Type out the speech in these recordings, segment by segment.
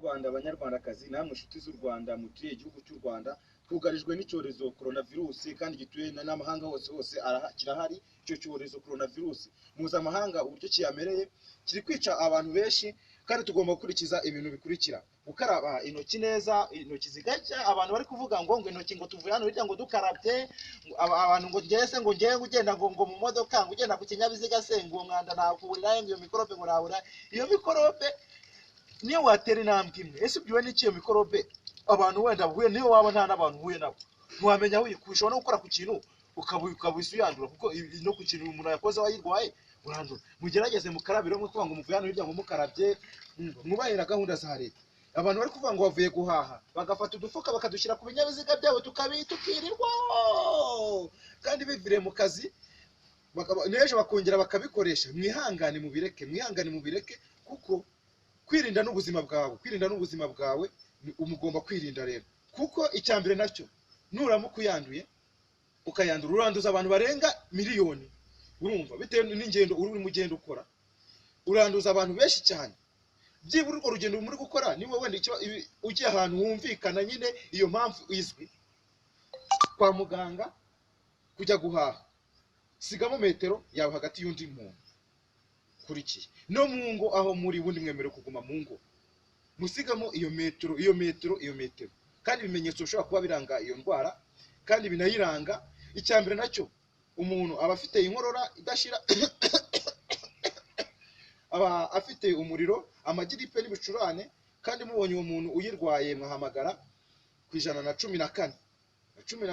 Banyarwanda, Banyarwandakazi, namwe inshuti z'u Rwanda muturiye igihugu cy'u Rwanda, twugarijwe n'icyorezo coronavirus kandi gituye n'amahanga hose hose kirahari. Icyo cyorezo coronavirus mpuzamahanga uburyo kiyamereye kiri kwica abantu benshi, kandi tugomba gukurikiza ibintu bikurikira: gukaraba intoki neza, intoki zigacya. Abantu bari kuvuga ngo intoki ngo tuvuye hano hirya ngo dukarabye, abantu ngo ngese ngo ngewe ugenda ngo mu modoka, ngo ugenda ku kinyabiziga se ngo uwo mwanda nakuburira, ngo iyo mikorobe ngo nabura iyo mikorobe. Niyo watera intambwe imwe, ese ubyiwe n'iki iyo mikorobe abantu wenda uhuye niyo waba nta n'abantu uhuye nabo ntiwamenya aho uyikuye. Ushobora no gukora ku kintu ukaba uyandura, kuko no ku kintu umuntu yakoze wayirwaye urandura. Mugerageze mukarabire mwe kuvuga ngo muvuye hano hirya ngo mukarabye, mwubahira gahunda za leta. Abantu bari kuvuga ngo bavuye guhaha bagafata udufuka bakadushyira ku binyabiziga byabo tukirirwa kandi biviriye mu kazi, n'ejo bakongera bakabikoresha. Mwihangane mubireke, mwihangane mubireke, kuko kwirinda n'ubuzima bwawe, kwirinda n'ubuzima bwawe umugomba kwirinda rero. Kuko icya mbere nacyo, nuramuka uyanduye ukayandura, uranduza abantu barenga miliyoni. Urumva bitewe n'ingendo urimo ugenda ukora, uranduza abantu benshi cyane. Byibura urwo rugendo muri gukora niba wenda ugiye ahantu humvikana nyine iyo mpamvu izwi, kwa muganga kujya guhaha, sigamo metero yawe hagati y'undi muntu ukurikiye. No mu ngo aho muri bundi mwemerewe kuguma mu ngo, musigamo iyo metero, iyo metero, iyo metero. Kandi ibimenyetso bishobora kuba biranga iyo ndwara kandi binayiranga, icya mbere nacyo umuntu aba afite inkorora idashira, aba afite umuriro, amagiripe n'ibicurane. Kandi mubonye uwo muntu uyirwaye mwahamagara ku 114, na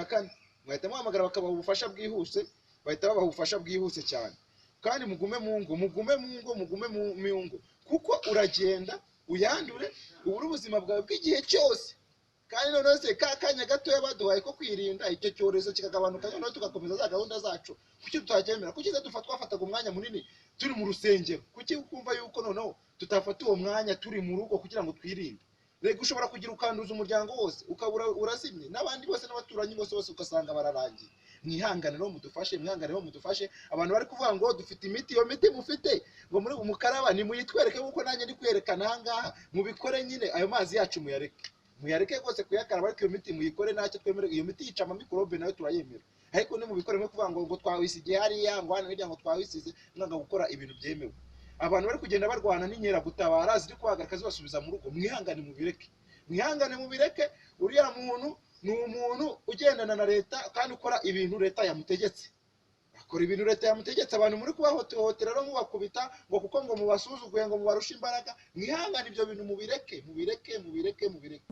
14 mwahita muhamagara bakabaha ubufasha bwihuse, bahita babaha ubufasha bwihuse cyane. Kandi mugume mu ngo, mugume mu ngo, mugume mu ngo, kuko uragenda uyandure ubure ubuzima bwawe bw'igihe cyose. Kandi noneho se ka kanya gatoya baduhaye ko kwirinda icyo cyorezo kikagabanuka, noneho tugakomeza za gahunda zacu, kuki tutacyemera? Kuki se twafataga umwanya munini turi mu rusengero? Kuki ukumva yuko noneho tutafata uwo mwanya turi mu rugo kugira ngo twirinde? Rega ushobora kugira ukanduza umuryango wose, ukabura urazimye n'abandi bose n'abaturanyi bose bose ugasanga bararangiye. Mwihangane rero mudufashe, mwihangane rero mudufashe. Abantu bari kuvuga ngo dufite imiti, iyo miti mufite ngo muri mukaraba nimuyitwereke, kuko nanjye ndi kwerekana aha ngaha, mubikore nyine. Ayo mazi yacu muyareke, muyareke rwose kuyakaraba, ariko iyo miti muyikore, ntacyo twemere. Iyo miti yica amamikorobe nayo turayemera, ariko nimubikore mwe kuvuga ngo twawisigiye hariya, ngo hano hirya ngo twawisize, mwanga gukora ibintu byemewe. Abantu bari kugenda barwana n'inkeragutabara ziri kubahagarika zibasubiza mu rugo, mwihangane mubireke, mwihangane mubireke. Uriya muntu ni umuntu ugendana na leta kandi ukora ibintu leta yamutegetse, akora ibintu leta yamutegetse. Abantu muri kubahohotera rero mubakubita ngo kuko ngo mubasuzuguye, ngo mubarushe imbaraga, mwihangane ibyo bintu mubireke, mubireke, mubireke, mubireke.